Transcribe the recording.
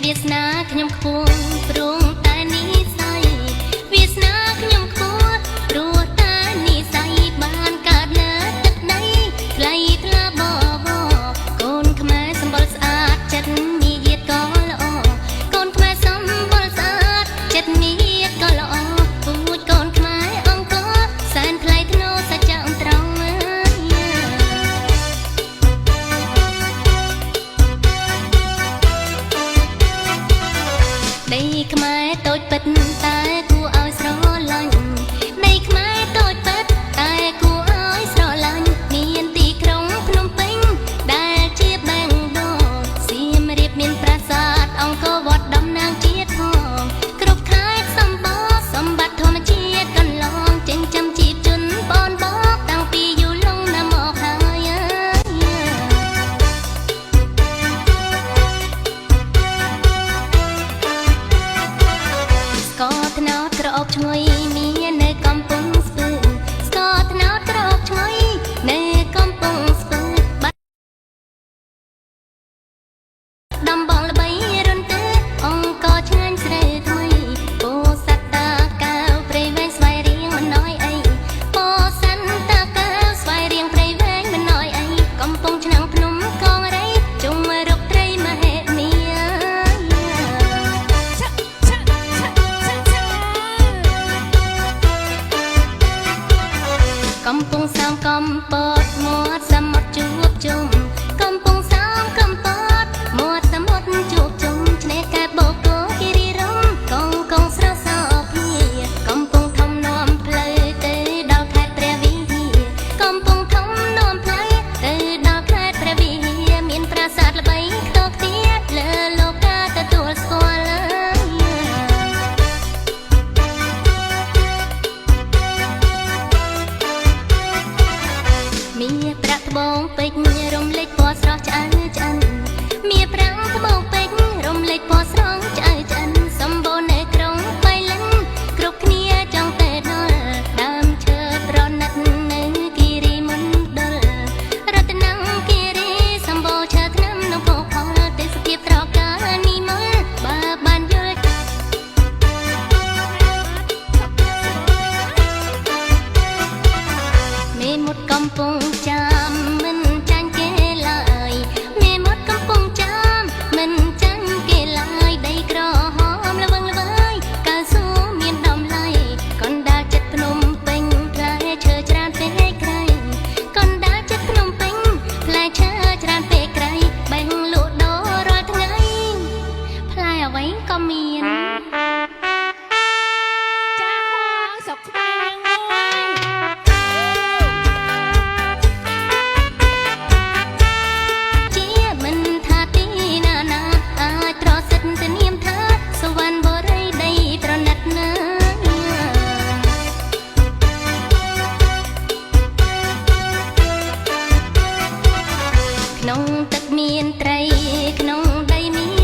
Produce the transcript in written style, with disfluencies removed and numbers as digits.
វាសនាខ្ញុំខ្ពស់ព្រោះតែនិស័យវាសនាខ្ញុំខ្ពស់ព្រោះតែនិស័យបានកើតលើទឹកដីថ្លៃថ្លាបវរកូនខ្មែរសម្បុរស្អាតចិត្តមាយាទក៏ល្អកូនខ្មែរសម្បុរស្អាតចិត្តមាយាទក៏ល្អពូជកូនខ្មែរអង្គរសែនថ្លៃថ្នូរសច្ចៈត្រង់ ដីខ្មែរតូចពិតតែគួរឲ្យស្រឡាញ់ដីខ្មែរតូចពិតតែគួរឲ្យស្រឡាញ់មានទីក្រុងភ្នំពេញដែលជាបេងដូងសៀមរាបមានប្រាសាទអង្គរវត្តតំណាងជាតិផងគ្រប់ខេត្តសម្បូរសម្បត្តិធម្មជាតិកន្លងចិញ្ចឹមជីពជនបងបកតាំងពីយូរលង់ណាស់មកហើយ ស្ករត្នោតក្រអូបឈ្ងុយមាននៅកំពង់ស្ពឺស្ករត្នោតក្រអូបឈ្ងុយនៅកំពង់ស្ពឺបាត់ដំបងល្បីរន្ទឺអង្គរឆ្ងាញ់ស្រូវថ្មីពោធិ៍សាត់តាកែវព្រៃវែងស្វាយរៀងមិនណយអីពោធិ៍សាត់តាកែវស្វាយរៀងព្រៃវែងមិនណយអីកំពង់ឆ្នាំងភ្នំកងរៃជុំរកត្រីមហិមា ឆាឆាឆាឆាឆា កំពង់សោមកំពតមាត់សមុទ្រជួបជុំកំពង់សោមកំពតមាត់សមុទ្រជួបជុំឆ្នេរកែបបូកគគិរីរំកងកងស្រស់សោភាកំពង់ធំនាំផ្លូវទៅដល់ខេត្តព្រះវិហារកំពង់ធំនាំផ្លូវទៅដល់ខេត្តព្រះវិហារមានប្រាសាទល្បីខ្ទរខ្ទាលើលោកាទទួលស្គាល់ មាប្រាក់ត្បូងពេជ្ររំលេចពណ៌ស្រស់ឆ្អៅឆ្អិនមាប្រាក់ត្បូងពេជ្ររំលេចពណ៌ស្រស់ឆ្អៅឆ្អិនសម្បូរនៅក្រុងបៃលិនគ្រប់គ្នាចង់ទៅដល់ដើមឈើប្រណិតនៅគិរីមណ្ឌលរតនគិរីសម្បូរឈើថ្នាំនិងភោគផលទេសភាពត្រកាលនិមលបើបានយល់ ឆាប់សម្បូរណា មេមុតកំពុងចាំមិនចាញ់គេឡើយមេមុតកំពុងចាំមិនចាញ់គេឡើយដីក្រហមល្វឹងល្វើយកៅស៊ូមានតម្លៃកណ្ដាលចិត្តភ្នំពេញផ្លែឈើច្រើនពេកក្រៃកណ្ដាលចិត្តភ្នំពេញផ្លែឈើច្រើនពេកក្រៃបែងលក់ដូររាល់ថ្ងៃផ្លែអ្វីក៏មាន ចាហងស្រុកខ្មែរមួយ ជាមិនថាទីណាណាអាចប្រសិទ្ធទៅនាមថាសវណ្ណបរិយដីប្រណិតណាក្នុងទឹកមានត្រីក្នុងដីមាន